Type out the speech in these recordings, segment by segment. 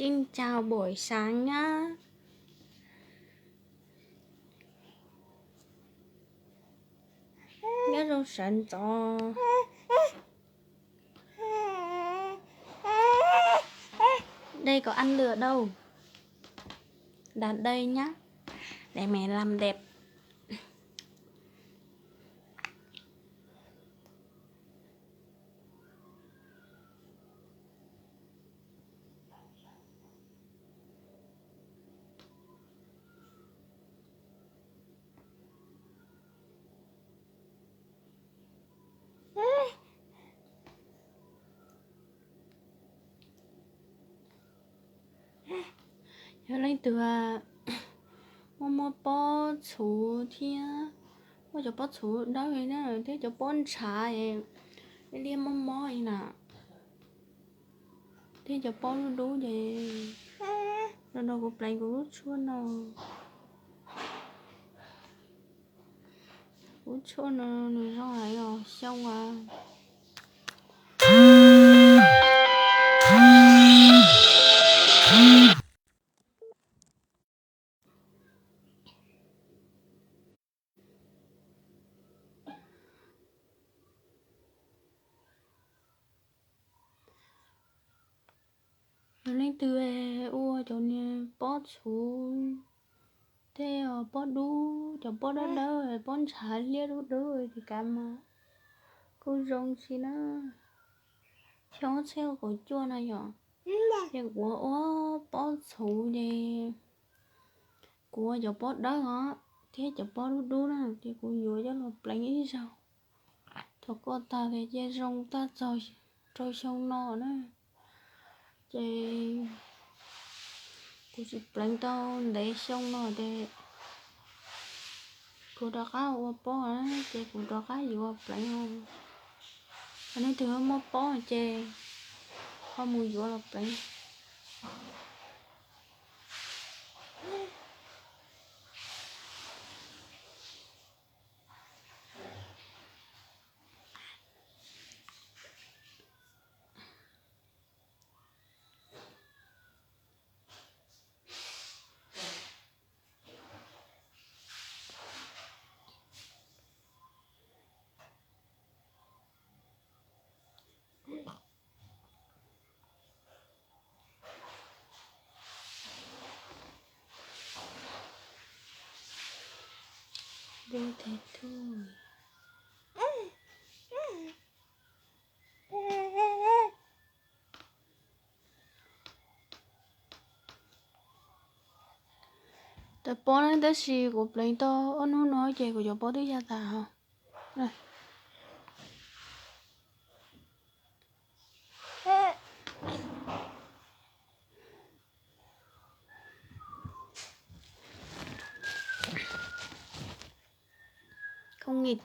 Xin chào buổi sáng nhá. Nyob zoo sawv ntxov. Đây có ăn lửa đâu. Đặt đây nhá. Để mẹ làm đẹp. Yog leej twg muaj muaj pob txhuv thiab, muaj cov pob txhuv dawb li na thiab cov pob ntshav liab liab mob mob li na, thiab cov pob dub dub ces los nrog kuv pleev kuv lub tshuaj no. Kuv lub tshuaj no nws zoo heev os, xyoo as. Yog leej twg ua cov niag pob txhuv thiab pob dub, cov pob dawb dawb, pob ntshav liab dub dub ces kav mas kuj zoo si na. Xyoo ob txhiab kaum cuaj no yom, ces kuv ua pob txhuv ces kuv ua cov pob dawb os thiab cov pob dub dub na ces kuv yuav coj los pleev ib zaug. Thaum koj tag ces cia zoo tag txog rau xyoo no na. Ces kuv tsis pleev tau ntev xyoo no ces kuv rov qab ua pob na, ces kuv rov qab yuav pleev. Yog leej twg muaj pob ces ho mus yuav los pleev. Dub thiab tub. Tawm pob na, tab sis kuv pleev tau ob hnub no ces kuv cov pob twb ya tas os. Không nghịch.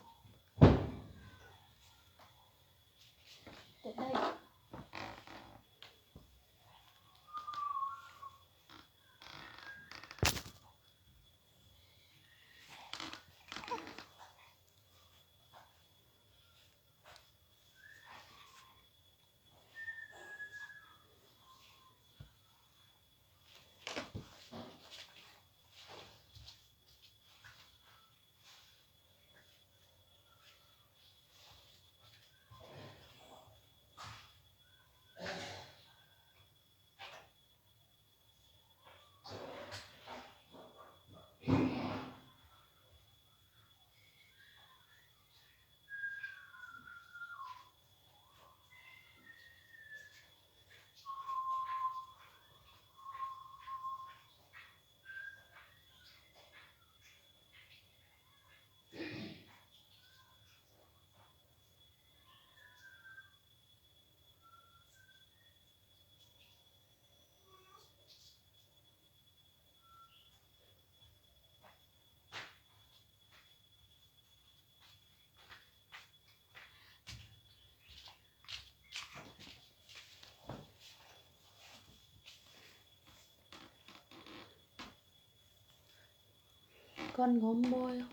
Con có môi không?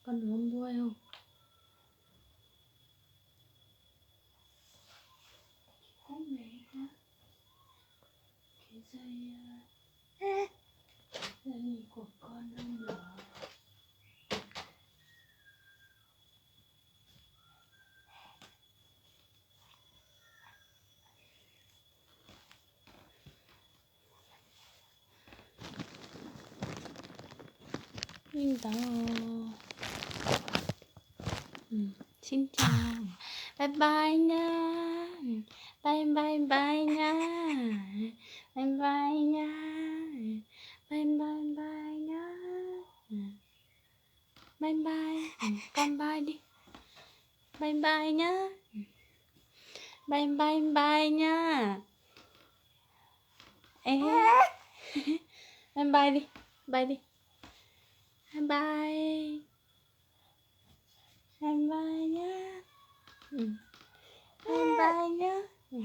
Con có môi không? Li ntawd. Xin chào. Bye bye nha. Bye bye bye nha. Bye bye nha. Bye bye bye nha. Bye bye. Con bye đi. Bye bye nhá. Bye bye bye nha. Ê. Bye bye đi. Bye đi. Bye bye. Bye bye nhá. Ừ. Bye bye nhá. Ừ.